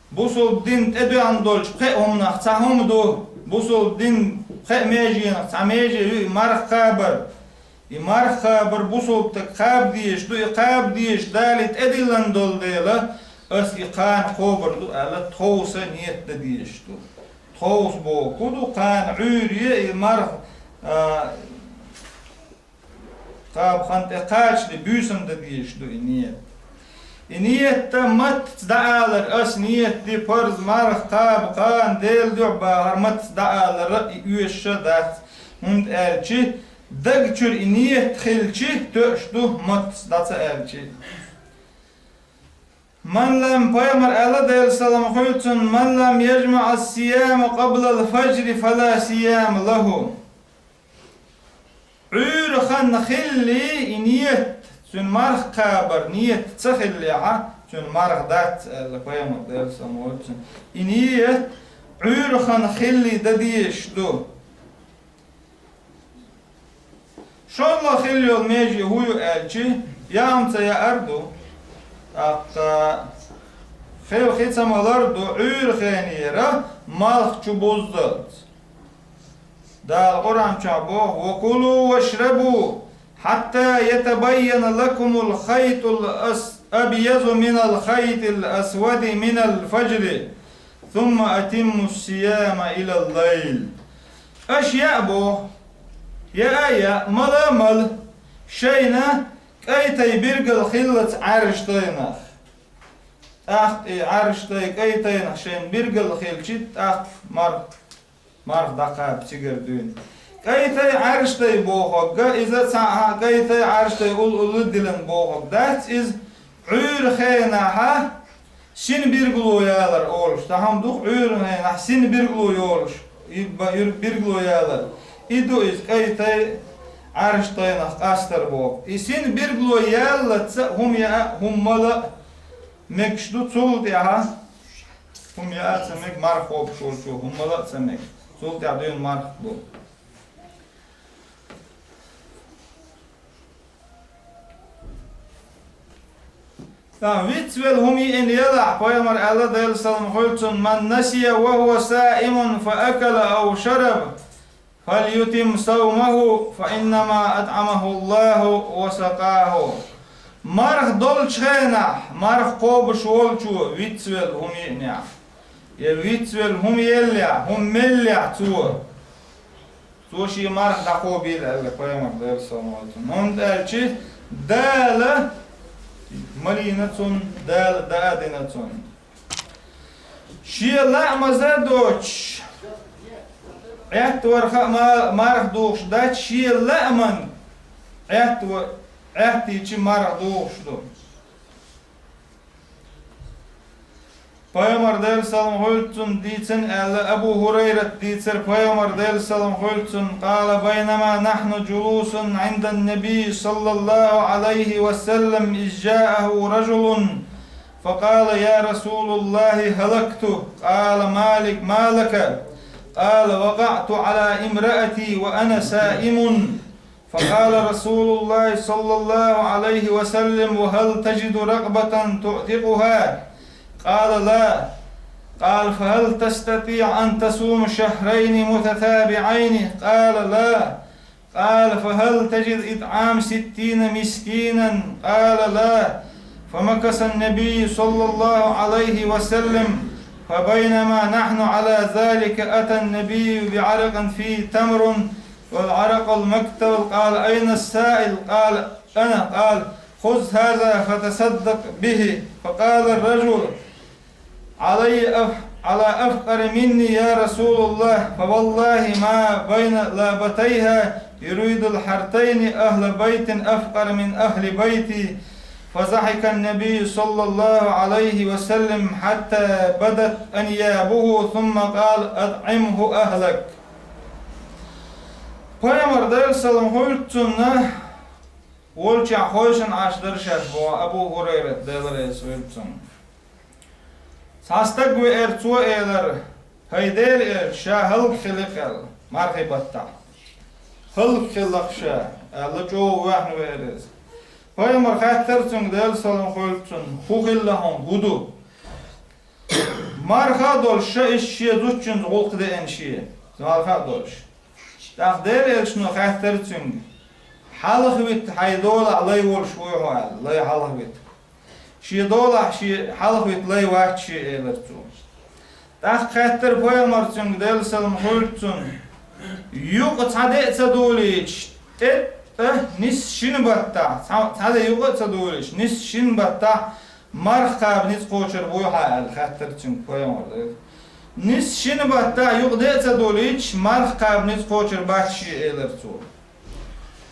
бусулба дин тӀедоьгӀна долчу пхеа хӀуманах цхьа хӀума ду, бусулба дин пхеа меженах цхьа меже ю и марха кхабар. И марха кхабар бусулба стаг кхаба дезаш ду, и кхаба дезаш Дала и тӀедиллина долу дела, ас и кхана кхобур ду аьлла, тховса ният дан дезаш ду. Тховса боху хӀун ду, кхана Ӏуьйре и марха, а, кхаба хан тӀе кхачале буьйсанна дан дезаш ду и ният. И ниятта маттаца дӀаалар, ас ният ди парз марха кхаба кхана Делан дуьхьа бахар маттаца дӀаалара и оьшуш а дац, хӀунда аьлча, даг чуьра и ният хилчи, тоьуш ду, маттаца дӀа ца аьлчи. Ман лам, пайхамар аьлла, Делан салам хуьлда цунна: «Ман лам яжмаъ ас-сияма къаблал фажри, фала сияма лаху». Ӏуьйра хан хилли и ният, цуьнан марха кхабар ният ца хиллехьа, цуьнан марха дац, аьлла пайхамар, Делан салам хуьлда цунна. И ният Ӏуьйра хан хилли дан дезаш ду. ШолгӀа хилла йолу меже хӀун ю аьлчи, яам ца яар ду, тӀаккха хила хи ца малар ду, Ӏуьйра хенера малх чу буззалц. Дала Къуръан чохь боху: «Ва кулу вашрабу, хьатта ятабайяна лакумул хайтул ас-, абъязу минал хайтил асвади минал фажри, сумма атимму сияма илал лайл». Аша яа боху, яа а яа, мала а мала, шайна кӀай тай биргал хиллалц Ӏаьржа тайнах. ТӀаккха и Ӏаьржа тай, кӀай тайнах шайна биргал хилчи, тӀаккха марх, марх дӀакхаба цигара дуьйна. КӀай тай Ӏаьржа тай бохург, иза цхьа а кӀай тай Ӏаьржа тай уллу-уллу дилан бохург дац иза, Ӏуьйра хенахьа, син биргало ялар олуш, цхьа хӀума ду-кх Ӏуьйра хенахь син биргало йолуш, и ба-, юр-, биргало ялар. И ду иза кӀай тай Ӏаьржа тайнах къастар боху. И син биргало яллаца хӀума яа, хӀума мала а мегаш ду, цул тӀаьхьа хӀума яа а ца мега, марха кхобуш волчо хӀума мала а ца мега. Цул тӀаьхьа дуьйна марха бу. Сан вицвелла хӀума йиъна елахь, пайхамар аьлла, Делан салам хуьлда цунна: «Ман насия ва хӀува саимун фа акала ав шараб, фальютим саумаху, фа иннама атӀамаху Аллаху ва сакъаху». Марха долчу хенахь, марха кхобуш волчо вицвелла хӀума йиънехь, я вицвелла хӀума еллехь, хӀума меллехь цо, цо шен марха дӀакхобийла аьлла пайхамар, Делан салам хуьлда цунна. ХӀунда аьлча Дала малийна цунна, Дала даа дина цунна. Шен лаамаза доцуш, Ӏеттаварх а ма-, марха духуш дац, шен лааман Ӏетта-, Ӏеттийча марха духуш ду. Пайхамар, Делан салам хуьлда цунна, дийцина аьлла, Абу ХӀурайрат дийцира, Пайхамар, Делан салам хуьлда цунна, قال: بينما نحن جلوس عند النبي صلى الله عليه وسلم إذ جاءه رجل فقال: يا رسول الله، هلكت. قال مالك: ما لك؟ قال: وقعت على امرأتي وأنا صائم. فقال رسول الله صلى الله عليه وسلم: وهل تجد رقبة تعتقها؟ قال: لا. قال: فهل تستطيع أن تصوم شهرين متتابعين؟ قال: لا. قال: فهل تجد إطعام ستين مسكينا؟ قال: لا. فمكث النبي صلى الله عليه وسلم، فبينما نحن على ذلك أتى النبي بعرق فيه تمر والعرق المكتل، قال: أين السائل؟ قال: أنا. قال: خذ هذا فتصدق به. فقال الرجل: علي أف-، على أفقر مني يا رسول الله، فوالله ما بين لابتيها يريد الحرتين أهل بيت أفقر من أهل بيتي. فضحك النبي صلى الله عليه وسلم حتى بدت أنيابه، ثم قال: أطعمه أهلك. Пайхамар, Делан салам хуьлда цунна, волчохь хойшина Ӏаш дара шаьш боху Абу ХӀурайрат, Дела реза хуьлда цунна. Цхьа стаг веара, цо элира: «ХӀай Делан элча, ша хӀаллакьхилла-кх», — аьлла, мархийн баттахь. «ХӀаллакьхилла-кх ша», — аьлла, чӀогӀа ваьхна веара иза. Пайхамар хаьттира цуьнга, Делан салам хуьлда цунна: «ХӀун хилла хьуна, хӀун ду?» Марха а долуш, ша иштта шен зудчуьнца гӀуллакх деана шен, марха а долуш. ТӀаккха Делан элчано хаьттира цуьнга: «Хьалхавита хьайн долахь лай волуш вуй хьо?» — аьлла, лай хьалхавита. «Шен долахь шен хьалхавита лай вац шен», — элира цо. ТӀаккха хаьттира Пайхамар цуьнга, Делан салам хуьлда цунна: «Юкъа цхьа де а ца долуьйтуш, тӀе а, нисса шина баттахь, цхьа, цхьа де юкъа а ца долуьйтуш, нисса шина баттахь марха кхаба ницкъ кхочур буй хьан?» — аьлла, хаьттира цуьнга Пайхамар. Нисса шина баттахь юкъа де а ца долуьйтуш, марха кхаба ницкъ кхочур бац шен, элира цо.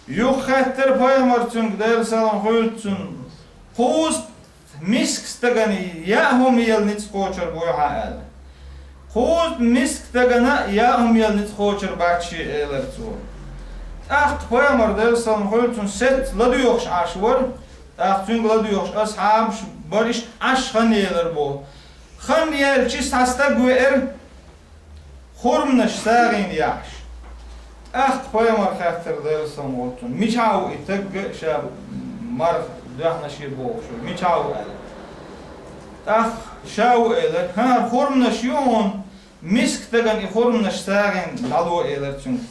Юха хаьттира Пайхамар цуьнга, Делан салам хуьлда цунна: «Кхузткъа миска стагана яа хӀума яла ницкъ кхочур буй хьан?» — аьлла. «Кхузткъа миска стагана яа хӀума яла ницкъ кхочур бац шен», — элира цо. ТӀаккха Пайхамар, Делан салам хуьлда цунна, сецца ладоьгӀуш Ӏаш вара, тӀаккха цуьнга ладоьгӀуш асхьабаш бара, иштта Ӏаш хан елар боху. Хан елча цхьа стаг веара, хурманаш сагӀина яхьаш. ТӀаккха Пайхамар хаьттира, Делан салам хуьлда цунна: «Мичахь ву и стаг, ша марха доьхна шен бохуш ву, мичахь ву?» — аьлла. ТӀаккха: «Ша ву», — элира. «ХӀара хурманаш ю хьуна, миска стагана и хурманаш сагӀина дӀало», — элира цуьнга.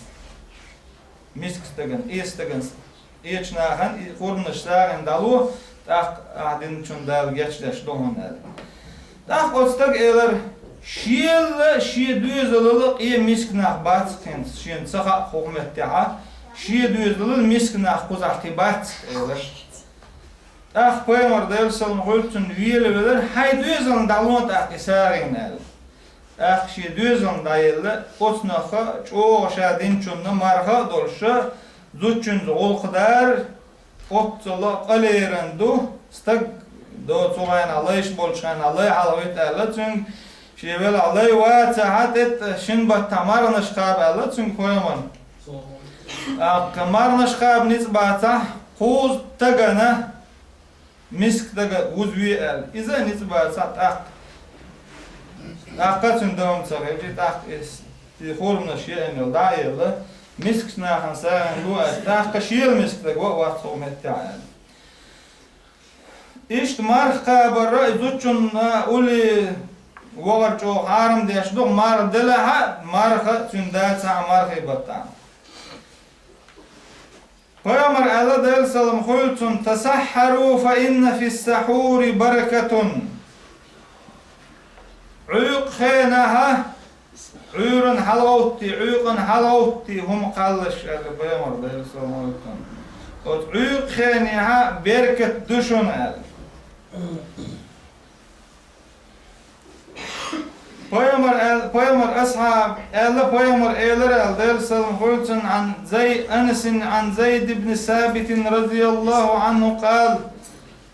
Миска стагана, эца стагана, эцачу нахана и хурманаш сагӀина дӀало, тӀаккха ахь динчунна Дала гечдеш ду хьуна, аьлла. ТӀаккха оцу стага элира: «Шел а, шен доьзалал а къен миска нах бац-кх хӀинца, шена ца хаьа хӀокху меттехь, шен доьзалал миска нах кхузахь кхин бац-кх», — элира. ТӀаккха Пайхамар, Делан салам хуьлда цунна, велавелира: «Хьайн доьзална дӀало тӀаккха и сагӀина», — аьлла. ТӀаккха шен доьзална дӀаелла, оцу наха чӀогӀа ша динчунна марха а долуш, зудчуьнца гӀуллакх дар, оццул а къа лерина ду, стаг до цу хенахь лайш болчу хенахь лай хьалхавита аьлла цуьнга, шен велахь лай вацахь, тӀе а шина баттахь марханаш кхаба аьлла цуьнга Пайхамарна. ТӀаккха марханаш кхаба ницкъ бацахь, кхузткъа стагана миска стага вузаве аьлла. Иза а ницкъ бацахь, тӀаккха, тӀаккха цуьнан дама ца хилча, тӀаккха иза, и хурманаш еана йолу дӀа а елла, мискачу нахана сагӀина ло аьлла, тӀаккха шела миска стаг ван а вац хӀокху меттехь аьлла. Иштта марха кхабар а и зудчунна улле вахар чӀогӀа хьарам деш ду, марха делахь а, марха а цуьнан дацахь а мархийн баттахь. Пайхамар аьлла, Делан салам хуьлда цунна: «تسحروا فإن في السحور بركة». Ӏуьйкъа хенахь, Ӏуьйранна хьалагӀовттий, Ӏуьйкъанна хьалагӀовттий хӀума кхаллаш аьлла Пайхамар, Делан салам хуьлда цунна. Оцу Ӏуьйкъа хенехь беркат ду шуна аьлла. Пайхамар аьл-, пайхамар асхьаб аьлла, пайхамар элира аьлла, Делан салам хуьлда цунна, عن زي-، أنس عن زيد بن ثابت رضي الله عنه قال: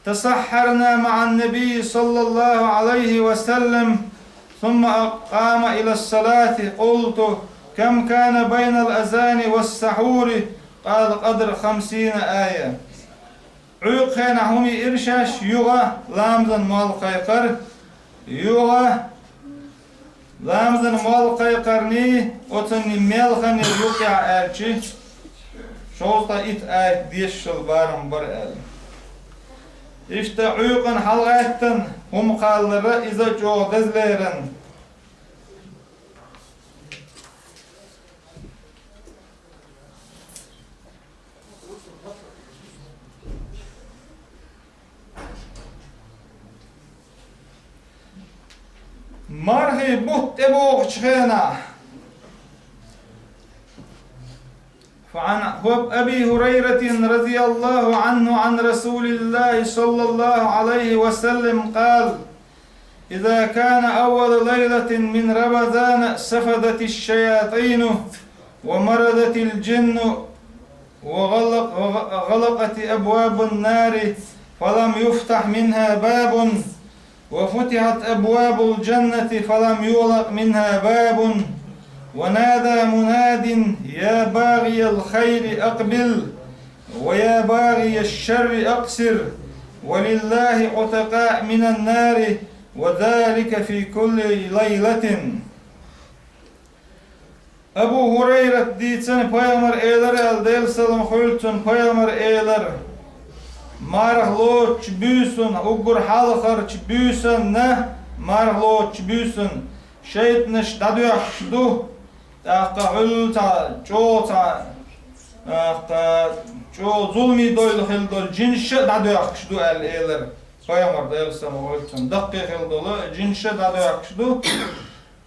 تسحرنا مع النبي صلى الله عليه وسلم، ثم قام إلى الصلاة، قلت: كم كان بين الأذان والسحور؟ قال: قدر خمسين آية. Ӏуйкъе хенахь хӀума йиира шаьш, юха ламазан молла кхайкхар, юха ламазан молла кхайкхарний, оцунний мел хан яра юкъехь аьлча, шовзткъе итт аят дешаш йолу барам бара аьлла. Иштта Ӏуьйкъана хьалагӀаьттина хӀума кхаллара иза чӀогӀа дазлеран. Мархий бутт тӀебогӀучу хенахь. فعن أبي هريرة رضي الله عنه عن رسول الله صلى الله عليه وسلم قال: إذا كان أول ليلة من رمضان سفدت الشياطين ومردت الجن وغلق-، وغلقت أبواب النار فلم يفتح منها باب، وفتحت أبواب الجنة فلم يغلق منها باب، ونادى مناد: يا باغي الخير أقبل، ويا باغي الشر أقصر، ولله عتقاء من النار، وذلك في كل ليلة. Абу ХӀурайрат дийцина, пайхамар элира аьлла, Делан салам хуьлда цунна, пайхамар элира: марха лоцучу буьйсанна, уггар хьалхарчу буьйсанна, марха лоцучу буьйсанна шайтӀанаш дӀадоьхкуш ду, тӀаккха хьуьлла цхьа чӀогӀа цхьа, тӀаккха чӀогӀа зуламе дойла хилла долу жинаш а дӀадоьхкуш ду аьлла элира пайхамар, Делан салам хуьлда цунна. Даккхий хилла долу жинаш а дӀадоьхкуш ду.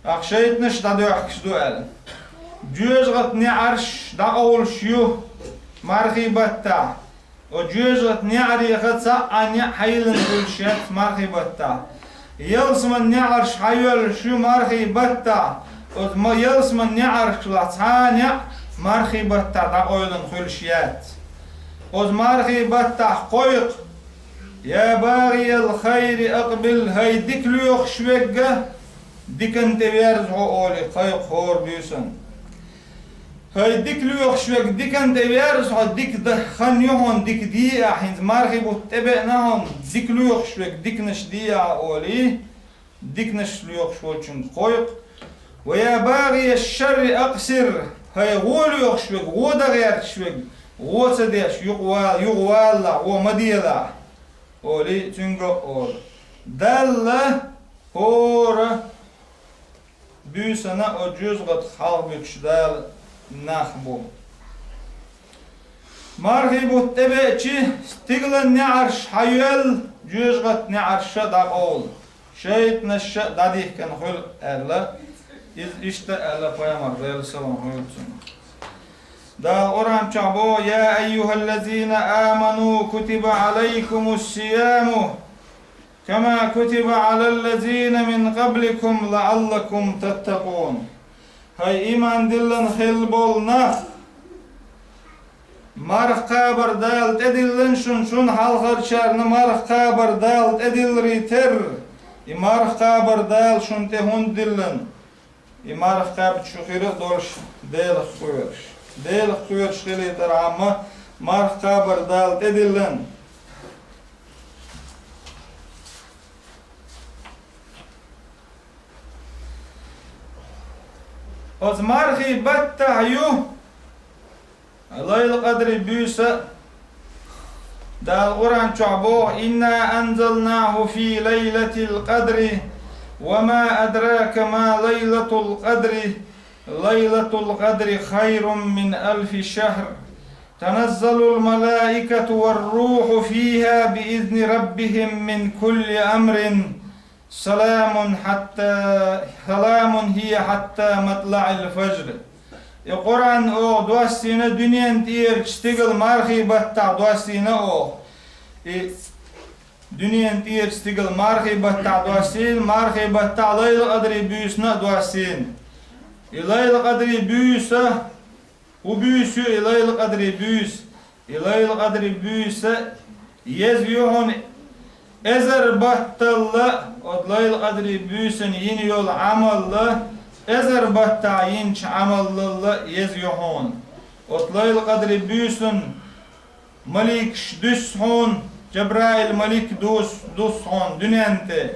Ах, шайтӀанаш дӀадоьхкуш ду аьлла. Жоьжахатин неӀарш дӀакъовлуш ю мархий баттахь. Оцу жоьжахатин неӀарех цхьа а неӀ хьайиллина хуьлуш яц мархий баттахь. Ялсаманин неӀарш хьайоьллуш ю мархий баттахь. Оцу ма-, ялсаманин неӀаршлахь цхьа а неӀ мархий баттахь дӀакъовлина хуьлуш яц. Оцу мархий баттахь кхойкху: «Я багӀиял хайри акъбил», хӀай дика лоьхуш верг, диканна тӀе верза хьо, олий кхойкху хӀора буьйсанна. ХӀай дика лоьхуш верг, диканна тӀе верза хьо, дика дан хан ю хьуна, дика де ахь, хӀинца мархий бутт тӀебеана хьуна, дика лоьхуш верг, диканаш де ахь, олий, диканаш лоьхуш волчуьнга кхойкху. «Ва я багӀияш шарри акъсир», хӀай вон лоьхуш верг, вон дан гӀерташ верг, вон ца деш, юха вала, юха валалахь, вон ма делахь, олий, цуьнга а олу. Далла хӀора буьйсанна оцу жоьжахатах хьалхабуьгуш Дала нах бу. Мархий бутт тӀебеачи, стигалан неӀарш хьайоьлла, жоьжахатин неӀарш а дӀакъовла, шайтӀанаш а дӀадихкина хуьлу, аьлла. Иза иштта аьлла пайхамар, Делан салам хуьлда цунна. Дала Къуръан чохь боху: «Я айюхаллазина аману, кутиба алайкумус сияму, кама кутиба алаллазина мин къабликум, лааллакум таттакъун». ХӀай иман диллина хилла болу нах! Марха кхабар Дала тӀедиллина шуна, шуна хьалхарчарна марха кхабар Дала тӀедилларе терра, и марха кхабар Дала шуна тӀе хӀунда диллина? И марха кхаьбча шу хир а долуш Делах кхоьруш. Делах кхоьруш хилийтархьама, марха кхабар Дала тӀедиллина. Оцу мархий баттахь ю Лайлатул-Къадри буьйса. Дала Къуръан чохь боху: «Инна анзалнаху фи лайлатил къадри, ва ма адрака ма лайлатул къадри, лайлатул къадри хайрум мин алфи шахр, таназзалул малаикату вар руху фиха би изни раббихим мин кулли амрин». Саламун хьатта, саламун хия хьатта матлаӀил фажр. И Къуръан оха доссийна дуьненан тӀерачу стигала мархий баттахь доссийна оха. И Дуьнен тӀера стигал мархий баттахь доссийна, мархий баттахь лайлакъадрий буьйсана а доссийна. И лайлакъадрий буьйса, хӀун буьйса ю и лайлакъадрий буьйса? И лайлакъадрий буьйса еза ю хьуна эзар батталла, оцу лайлакъадрий буьйсана йина йолу Ӏамалла, эзар баттахь йинчу Ӏамаллалла еза ю хьуна. Оцу лайлакъадрий буьйсана маликаш дуьссу хьуна, Джабраил-малик дус-, дуссу хьуна дуьнен тӀе.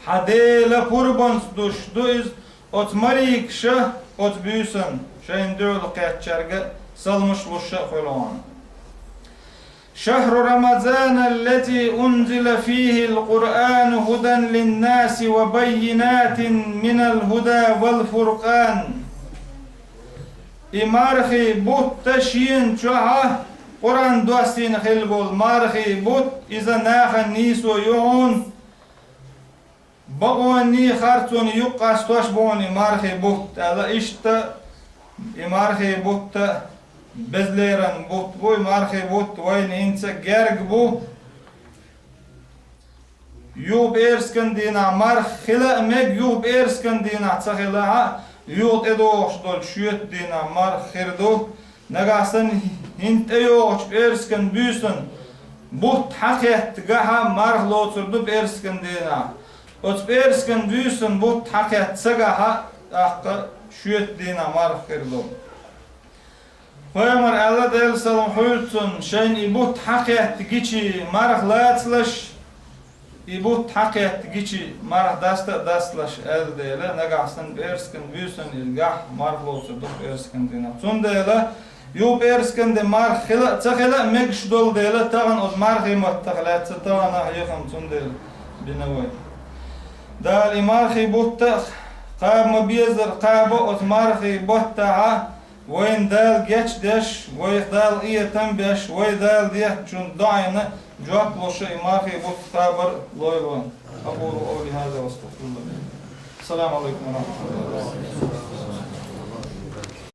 Хьан Дела пурбанца дуссуш ду иза, оцу маликаша оцу буьйсанна шайна дуьхьал кхеттачаьрга саламаш луш а хуьлу хьуна. شهر رمضان الذي أنزل فيه القرآن هدى للناس وبينات من الهدى والفرقان. И мархий бутт шена чохь Къуръан доссийна хилла болу мархий бутт, иза нахана нийсо ю хьуна, бакъонний харцонний юкъастош бу хьуна и мархий бутт аьлла. Иштта и мархий бутт беза леррина бутт бу, и мархий бутт вайна хӀинца герга бу. Юха пӀераскан дийнахь марха хила а мега, юха пӀераскан дийнахь ца хилахь а, юха тӀедогӀуш долчу шоьтан дийнахь марха хир ду. Нагахь санна хӀинца тӀейогӀучу пӀераскан буьйсанна бутт хьакхетта гахь а марха лоцур ду пӀераскан дийнахь. Оцу пӀераскан буьйсанна бутт хьакхетта ца гахь а, тӀаккха шоьтан дийнахь марха хир ду. Пайхамар аьлла, Делан салам хуьлда цунна, шайна и бутт хьакхетта гичи марха лацалаш, и бутт хьакхетта гичи марха даста а дасталаш аьлла дела, нагахь санна пӀераскан буьйсанна иза гахь марха лоцур ду пӀераскан дийнахь. Цундела юха пӀераскан де марха хила а, ца хила а мегаш долу дела, тахана оцу мархий маттах лаьцна тахана а яхана цундела бина вай. Дала и мархий бутт а кхаба ма-беззара кхаба оцу мархий баттахь а, вайна Дала гечдеш, вайх Дала къинхетам беш, вай Дала деттачунна доӀина жоп луш а и мархий бутт кхабар лойла вайна. أقول قولي هذا وأستغفر الله لي. السلام عليكم ورحمة الله وبركاته.